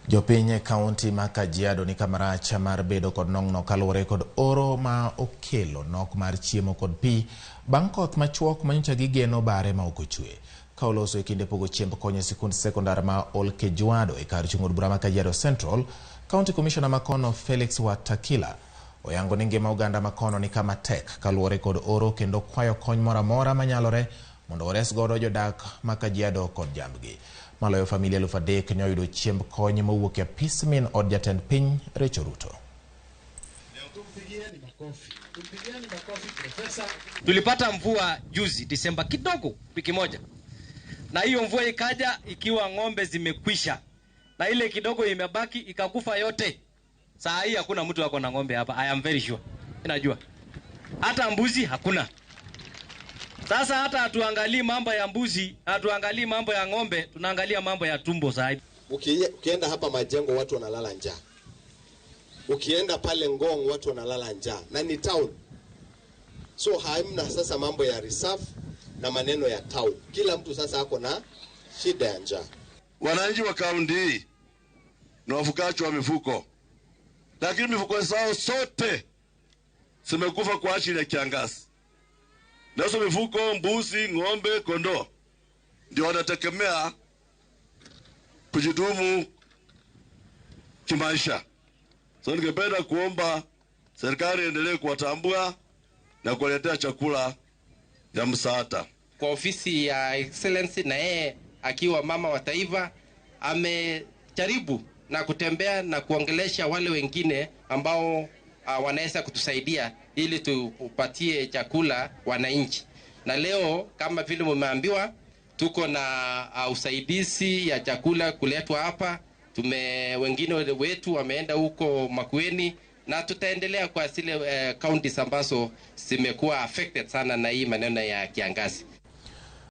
Jopiny e kaunti ma Kajiado ni kama rach mar bedo kod nong'no kaluwore kod oro ma okelo nok mar chiemo kod pi bang' koth machuok manyocha gigeno bare ma ok ochwe. Ka oloso e kinde pogo chiemb kony e sikund sekondar ma Olkejuado e kar chung' od bura ma Kajiado Central, County Commissioner makono Felix Watakila oyango ni ngima oganda makono ni kama tek kaluwore kod oro kendo kwayo kony moro amora manyalore mondo ores godo jodak ma Kajiado kod jambgi. Maloyo familia 3,000 ne oyudo chiemb kony mowuok e apis min od jatend piny Rachel Ruto. Tumpigieni makofi. Tumpigieni makofi profesa. Tulipata mvua juzi Disemba kidogo, wiki moja, na hiyo mvua ikaja ikiwa ng'ombe zimekwisha, na ile kidogo imebaki ikakufa yote. Saa hii hakuna mtu ako na ng'ombe hapa, I am very sure. Najua hata mbuzi hakuna. Sasa hata hatuangalii mambo ya mbuzi, hatuangalii mambo ya ng'ombe, tunaangalia mambo ya tumbo saa hii. Ukienda hapa Majengo watu wanalala njaa, ukienda pale Ngong watu wanalala njaa, na ni town. So hamna sasa mambo ya reserve na maneno ya town. Kila mtu sasa ako na shida ya njaa. Wananchi wa kaunti hii ni wafugaji wa mifugo, lakini mifugo zao zote zimekufa kwa ajili ya kiangazi. Nazo mifugo, mbuzi, ng'ombe, kondoo ndio wanategemea kujidumu kimaisha. So ningependa kuomba serikali iendelee kuwatambua na kuwaletea chakula ya msaada. Kwa ofisi ya Excellency, na yeye akiwa mama wa taifa amejaribu na kutembea na kuongelesha wale wengine ambao wanaweza kutusaidia ili tupatie chakula wananchi. Na leo kama vile mumeambiwa, tuko na usaidizi ya chakula kuletwa hapa. Wengine wetu wameenda huko Makueni na tutaendelea kwa zile counties ambazo zimekuwa affected sana na hii maneno ya kiangazi.